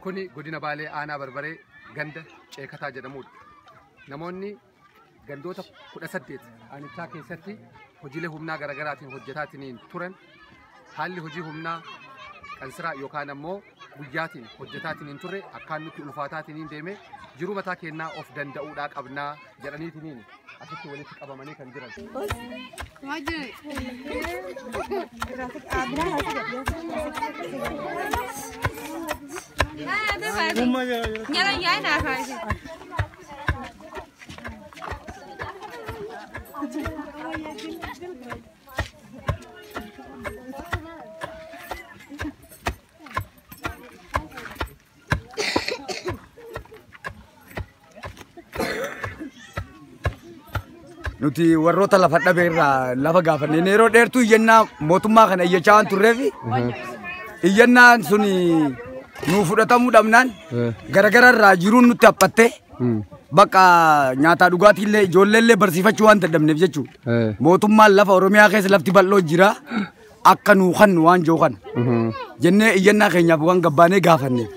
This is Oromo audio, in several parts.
Kuni godina Baalee aanaa Barbaree ganda Ceekataa jedhamudha. Namoonni gandoota 18 aanichaa keessatti hojiilee humnaa garaagaraatiin hojjetaatiin turan haalli hojii humnaa qansiraa yookaan ammoo guyyaatiin hojjetaatiin hin turre akkaan nutti ulfaataatiin deeme jiruu mataa kennaa of danda'uudhaa qabnaa jedhaniitiin asitti walitti qabamanii kan jiran. Nuti warroota lafa dhabe irraa lafa gaafanne yeroo dheertuu iyyannaa mootummaa kana iyyachaa waan turreef iyyannaan sun nuu fudhatamuu dhabnaan garagara irraa jiruun nutti haphatte bakka nyaataa dhugaatii illee ijoollee illee barsiifachuu waan dadhabneef jechuudha. Mootummaan lafa Oromiyaa keessa lafti bal'oo jira akka nuu kannu waan jiru kana jennee iyyannaa keenyaaf waan gabbaanee gaafanneef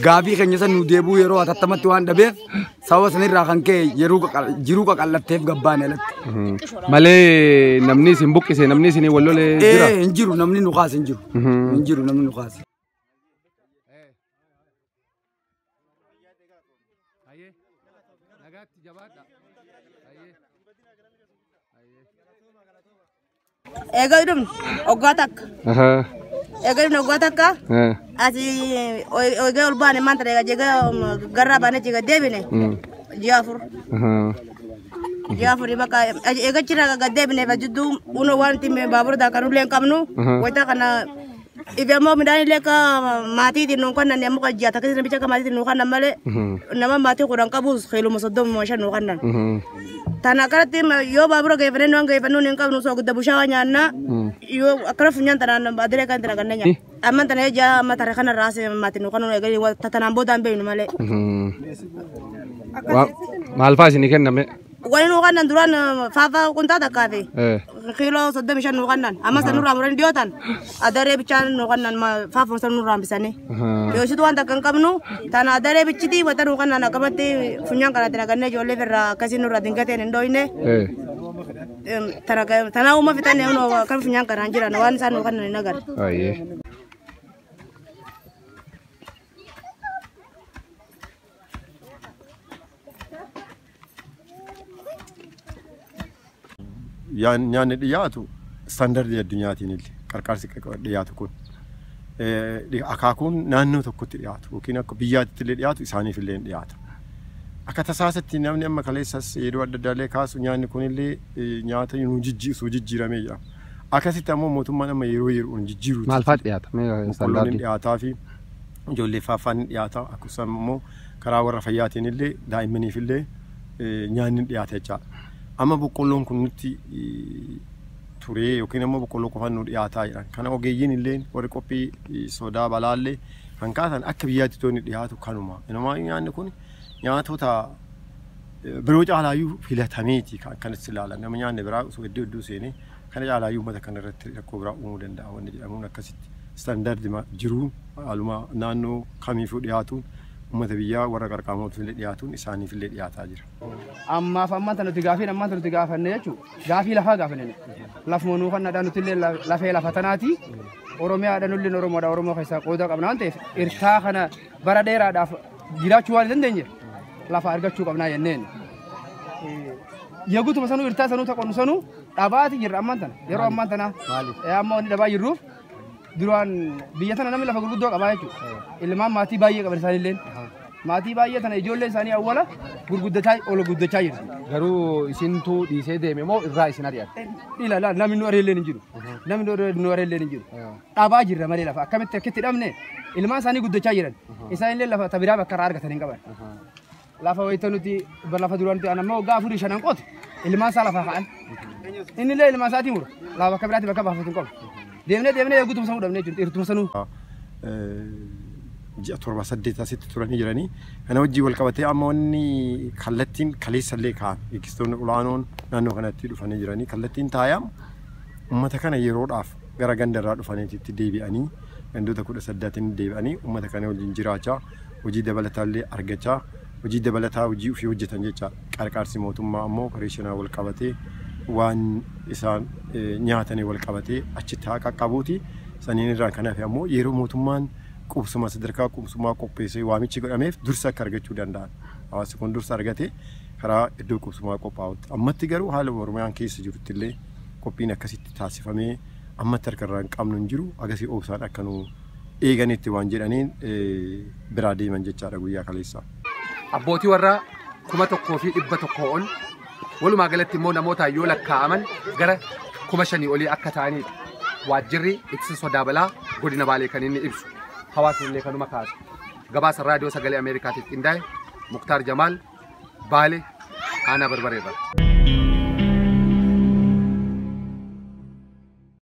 gaafii keenya san nuu deebuu yeroo atattamatti waan dhabeef sababa sanirraa kan ka'e yeroo jiruu qaqallatteef gabbaane alatti. Malee namni isin buqqise namni isin wal lole jira. Hin jiru namni nu kaase hin jiru. Hin jiru namni nu kaase. Egaa dhumni waggaa takka. Egaa dhumni waggaa takka. Asi egaa ol baane maanta egaa garraa baane egaa deebine. Ji'a afur. Ji'a afur bakka egaa jira egaa deebine jidduu uno waan itti baabura daakanullee hin qabnu. Wayita kana ifi ammoo midhaan illee akka maatiitiin nuun kennan ammoo kan ji'a takka namicha akka maatiitiin nuun kennan malee nama maatii 10 qabus kiiluma 35 nuun kennan. Tana akkanatti yoo baabura geeffannee nuun geeffannu hin qabnu soo gudda bushaa nyaanna yoo akkana funyaan tanaan adiree kan tana kan nyaanna. Amma tana ija amma tara kana raase maatiin nuun kennu egaa tanaan boodaan beeknu malee. Maal fa'aa isinii kenname? Wani nuun kennan duraan faafaa qunxaa takkaa fi kiiloo 35 nuun kennan amma san nurraa muranii dhiyootan adaree bichaan nuun kennan faafuma san nurraa hambisanii. Yoo isitu waan takka hin qabnu tana adaree bichitii wanta nuun kennan akkamatti funyaan kanatti nagannee ijoollee irraa akkasii nurraa dingateen hin dhoyne. Tana uuma fixannee kan funyaan kanaan jiran waan isaan nuun kennan hin agarre. Nyaanni dhiyaatu istaandardii addunyaatiin illee qarqaarsi dhiyaatu kun akaakuun naannoo tokkotti dhiyaatu yookiin akka biyyaatti illee dhiyaatu isaaniif illee dhiyaata. Akka tasaasatti namni amma kaleessas yeroo adda addaallee kaasu nyaanni kunillee nyaata nu jijjiisu jijjiiramee jira. Akkasitti ammoo mootummaan amma yeroo yeroon jijjiiru. Maal fa'aa dhiyaata? Boqqolloon dhiyaataa fi ijoollee faaffaan dhiyaata akkasumas immoo karaa warra fayyaatiin illee daa'immaniif illee nyaanni dhiyaata jechaadha. Amma boqqolloon kun nutti turee yookiin ammoo boqqolloo qofaan nu dhiyaataa jiran. Kana ogeeyyiin illee warri qophii sodaa balaallee kan kaasan akka biyyaatti toonni dhiyaatu kanuma. Inumaa nyaanni kun nyaatota biroo caalaayyuu filatameeti kan akkanatti ilaalan. Nama nyaanni biraa osoo iddoo iddoo seenee kana caalaayyuu uummata kana irratti rakkoo biraa uumuu danda'a wanni jedhamuun akkasitti istaandardi jiruu haaluma naannoo kamiifuu dhiyaatuun uummata biyyaa warra qarqaamootu illee dhiyaatuun isaaniif illee dhiyaataa jira. Ammaaf ammaan nuti gaafiin ammaan nuti gaafanne jechuudha. Gaafii lafaa gaafanne. Lafuma nuu kan nuti illee lafee lafa tanaati. Oromiyaadhaan nulli Oromoodha Oromoo keessaa qooda qabna waan ta'eef irtaa kana bara dheeraadhaaf jiraachuu waan hin dandeenye lafa argachuu qabnaa jenneen. Yeegutuma sanuu irtaa sanuu taqonnu sanuu dhabaati jirra ammaan tana yeroo ammaan tana amma wanni dhabaa jirruuf duraan biyya tana namni lafa gurguddoo qabaa jechuudha. Ilmaan maatii baay'ee qaban isaaniillee maatii baay'ee tana ijoollee isaanii awwala gurguddachaa ol guddachaa jiru. Garuu isintu dhiisee deeme moo irraa isin ari'an? Ila namni nu ari'ellee hin jiru. Namni nu ari'ellee hin jiru. Dhabaa jirra malee lafa akkamitti akkitti dhabne ilmaan isaanii guddachaa jiran. Isaanillee lafa tabiraa bakka irraa argatan hin qaban. Lafa wayita nuti lafa duraan nuti amma waggaa 4 5 qotu ilmaan isaa lafa ka'an. Inni illee ilmaan isaatii mura. Lafa bakka biraatti bakka baafatu hin qabu. Deemnee deemnee eeguutuma sanuu dhabnee jirtu irtuma sanuu. Ji'a 7 8 asitti turanii jiranii. Kana wajjin wal qabatee amma wanni kallattiin kaleessallee ka'an eegsistoonni olaanoon naannoo kanatti dhufanii jiranii kallattiin taayam uummata kana yeroodhaaf gara gandarraa dhufaniitti deebi'anii Gandoota 18 deebi'anii uummata kana wajjin jiraachaa, hojii dabalataa illee argachaa, hojii dabalataa hojii ofii hojjetan jechaadha. Qarqaarsi mootummaa ammoo opereeshinaa wal qabatee waan isaan nyaatanii wal qabatee achitti haa qaqqabuuti. Saniin irraan kan hafe ammoo yeroo mootummaan qubsuma sadarkaa qubsumaa qopheessee waamichi godhameef dursa akka argachuu danda'an. Hawaasni kun dursa argatee karaa iddoo qubsumaa qophaa'utti. Ammatti garuu haala Oromiyaan keessa jirutti illee qophiin akkasitti taasifamee ammatti harka irraa hin qabnu hin jiru. Agasii obsaan akka nu eeganitti waan jedhaniin biraa deeman jechaadha guyyaa kaleessaa. Abbootii warraa 1100 ol, walumaa galatti immoo namoota yoo lakkaa'aman gara 5000 olii akka ta'anidha. Waajjirri ittisa sodaa balaa godina Baalee kan inni ibsu. Hawaasni illee kanuma kaasa. Gabaasa Raadiyoo Sagalee Ameerikaatiif qindaa'e, Muktaar Jamaal, Baalee, aanaa Barbareerra.